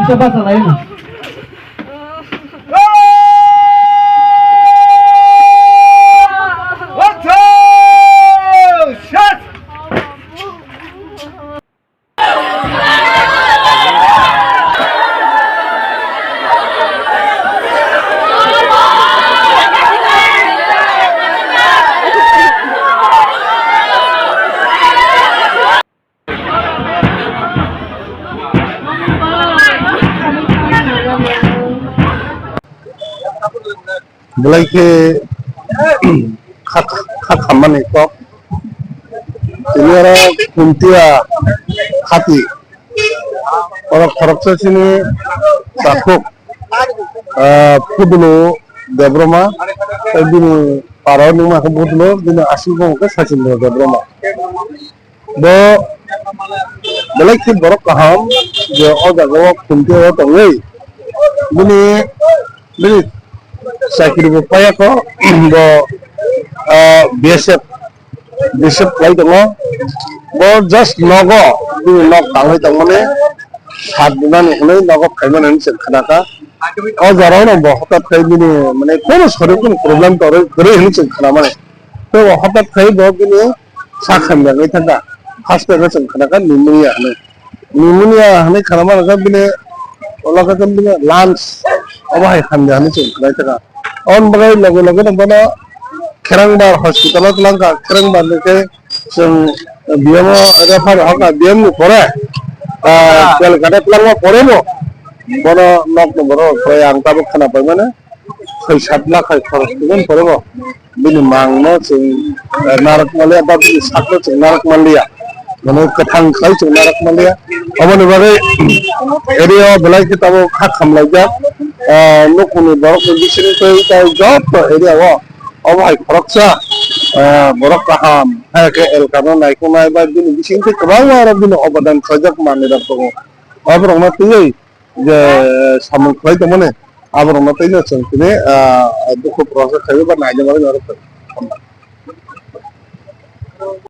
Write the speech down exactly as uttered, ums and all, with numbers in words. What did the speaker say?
Basa lai no. Belai khe kha, kha khammani kok. Tini oro Khuntia khati. Oro khoroksa chini takhuk, ah, Phudulo Debbarma, tei bini para o nungma khe Phudulo, bini aswk bo hwnkhe Sachindra Debbarma. Bo belai khe borok kaham je o jaga o Khuntia o tongwi bini, bini chakri bo paiya kho, bo, ah, B S F, B S F khlai tongo. Bo just nogo bini nok tangwi tongmani sat dinani hwnwi nogo phaimani hwnwi chwng khna kha. O jora o bo hwtat khe bini mane kono sorir kono problem torwi kwrwi hwnwi chwng khna mani. Tei bo hwtat khe bo bini sak hamya wngwi thangkha. First time o chwng khna kha pneumonia hinwi. Pneumonia hinwi khna mano khe bini ulo khe bini lungs obo hai hamya hinwi chwng khna thangkha. Aboni bagwi loge loge no bono Kherangbar hospital o twlang kha. Kherangbar ni khe chwng B M o refer hoka, B M ni pore, ah, Kolkata twlangma pore bo bono nok no bono pore ang tabuk khna pai mano. Khoi sat lakh hai khorok tongmani pore bo bini mang no chwng, eh, narwk manliya, ba bini sak no chwng narwk manliya, mane kwthang khlai chwng narwk manliya. Aboni bagwi area o belai khe tabuk kha khamlaijak, eh, nukhungni borokni bisingtwi tei joto area o obo hai khoroksa, eh, borok kaham hai khe elkano naikhwnai ba bini bisingtwi kwbangma oro bini obodan khlaijak manwi rok tongo. Oborokno twiwi je samung khlai tongmani, aborokno tei no chwng tini, ah, dukhu prosa khlaiwi ba naina bagwi norok.